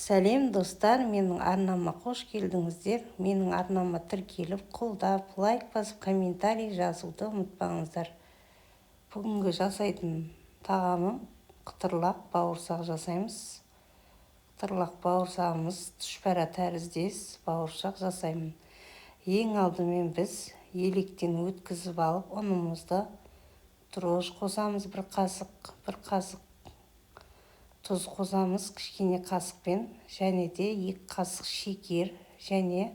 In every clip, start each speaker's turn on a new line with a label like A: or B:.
A: Сәлем, достар! Менің арнама қош келдіңіздер. Менің арнама тіркеліп, қолдап, лайк басып, комментарий жазуды ұмытпаңыздар. Бүгінгі жасайтын тағамым қытырлақ бауырсақ жасаймыз. Қытырлақ бауырсағымыз тұшпара тәріздес бауырсақ жасаймын. Ең алдымен біз електен өткізіп алып ұнымызды, дрожж қосамыз, бір қасық, бір қасық тұз қосамыз кішкене қасықпен, және де 2 қасық шекер және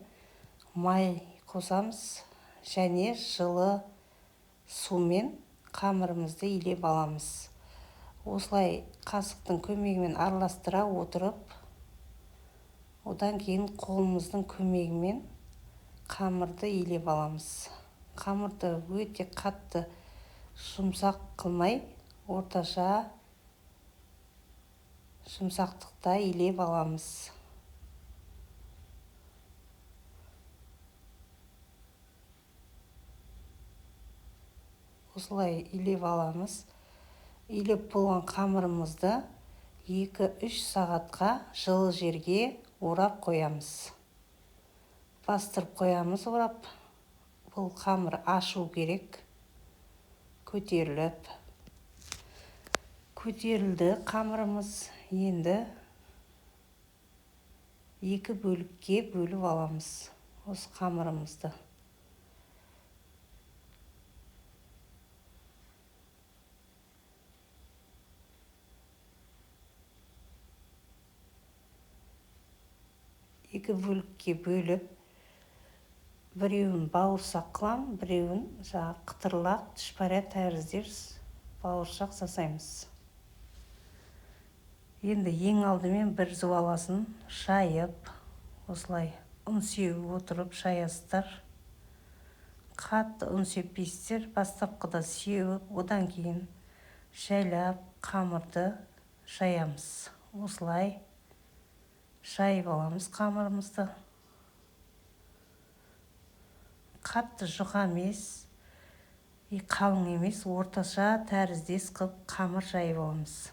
A: май қосамыз, және жылы сумен қамырымызды илеп аламыз. Осылай қасықтың көмегімен араластыра отырып, одан кейін қолымыздың көмегімен қамырды илеп аламыз. Қамырды өте қатты жұмсақ қылмай, орташа жұмсақтықта илеп аламыз. Осылай илеп аламыз. Илеп болған қамырымызды 2-3 сағатқа жылы жерге орап қоямыз. Бастырып қоямыз орап. Бұл қамыр ашу керек. Көтеріліп. Көтерілді қамырымыз. Енді 2 бөлікке бөліп аламыз осы қамырымызды. Екі бөлікке бөліп, біреуін бауырсақ қылам, біреуін жаңағы қытырлақ тұшпара тәріздес бауырсақ жасаймыз. Енді ең алдымен бір зуаласын шайып, осылай ұн сеуіп отырып шаясыздар. Қатты ұн сеппейсіздер, бастапқыда сеуіп, одан кейін жайлап қамырды шаямыз. Осылай шайып аламыз қамырымызды. Қатты жұқа емес, қалың емес, орташа тәріздес қылып қамыр жайып аламыз.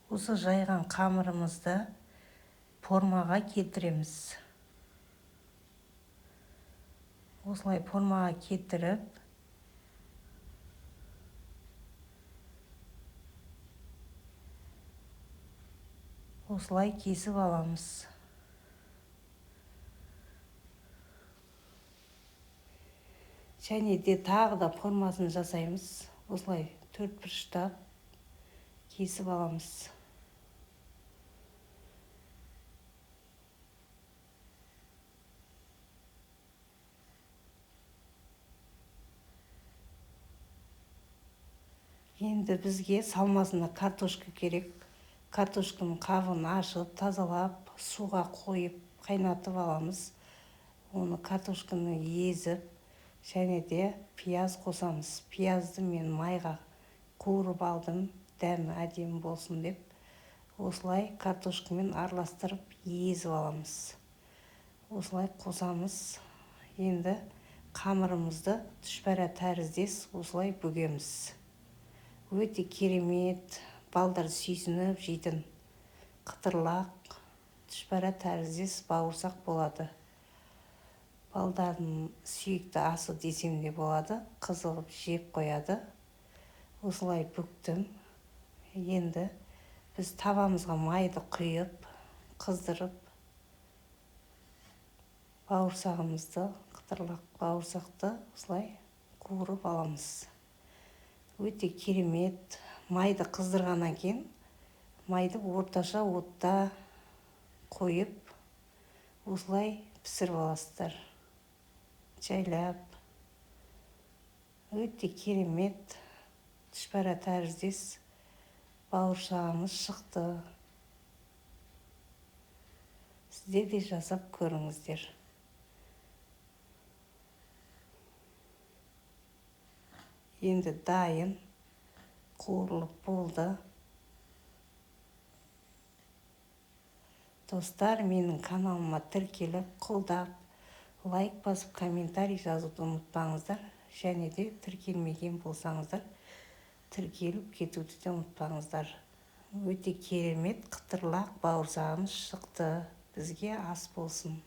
A: Осы жайған қамырымызды формаға келтіреміз. Осылай формаға келтіріп, осылай кесіп аламыз. Және де тағы да формасын жасаймыз. Осылай төрт бұрыштап кесіп аламыз. Енді бізге салмасына картошка керек. Картошканың қабығын ашып, тазалап, суға қойып, қайнатып аламыз. Оны картошканы езіп, және де пияз қосамыз. Пиязды мен майға қуырып алдым, дәмі әдемі болсын деп. Осылай картошкамен араластырып езіп аламыз. Осылай қосамыз. Енді қамырымызды тұшпара тәріздес осылай бүгеміз. Өте керемет, балдар сүйсініп жейтін қытырлақ тұшпара тәріздес бауырсақ болады. Балдардың сүйікті асы десем де болады, қызығып жеп қояды. Осылай бүктім. Енді біз табамызға майды құйып, қыздырып, бауырсағымызды, қытырлақ бауырсақты осылай қуырып аламыз. Өте керемет. Майды қыздырғаннан кейін майды орташа отта қойып, осылай пісіріп аласыздар. Жайлап. Өте керемет тұшпара тәріздес бауырсағымыз шықты. Сіздер де жасап көріңіздер. Енді дайын, қуырылып болды. Достар, менің каналыма тіркеліп, қолдап, лайк басып, комментарий жазуды ұмытпаңыздар. Және де тіркелмеген болсаңыздар, тіркеліп кетуді де ұмытпаңыздар. Өте керемет қытырлақ бауырсағымыз шықты. Бізге ас болсын!